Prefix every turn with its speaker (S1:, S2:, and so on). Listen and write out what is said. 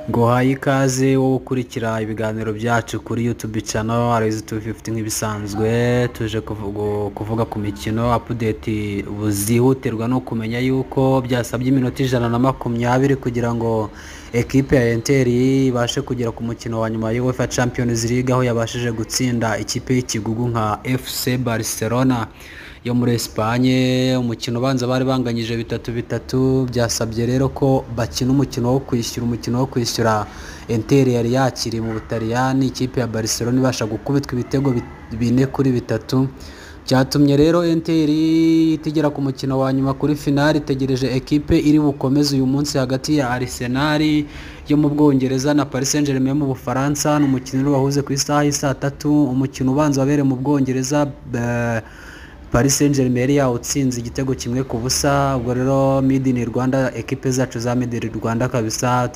S1: Nguhaye ikaze wowe ukurikira ibiganiro byacu kuri YouTube channel Aloys 250. Nk'ibisanzwe tuje kuvuga ku mikino, update zihutirwa no kumenya yuko byasabye iminota 120 kugira ngo ekipe ya Inter ibashe kugera ku mukino wa nyuma wa UEFA Champions League, aho yabashije gutsinda ikipe y'ikigugu nka FC Barcelona yo muri Espagne. Umukino ubanza bari banganyije 3-3. Byasabye rero ko bakina umukino wo kwishyura. Umukino wo kwishyura, Inter yari yakiriye mu Butaliyani ikipe ya Barcelona, ibasha gukubitwa ibitego 4-3. Byatumye rero Inter itigera ku mukino wa nyuma kuri finale. Itegereje ekipe iri bukomeze uyu munsi hagati ya Arsenal yo mu Bwongereza na Paris Saint-Germain yo mu Bufaransa. Ni umukino wahuze ku isaha y'i 3:00. Umukino ubanza wabereye mu Bwongereza, Paris Saint-Germain yari yawutsinze igitego 1-0. Ubwo rero Made in Rwanda, ekipe zacu za Made in Rwanda kabisa.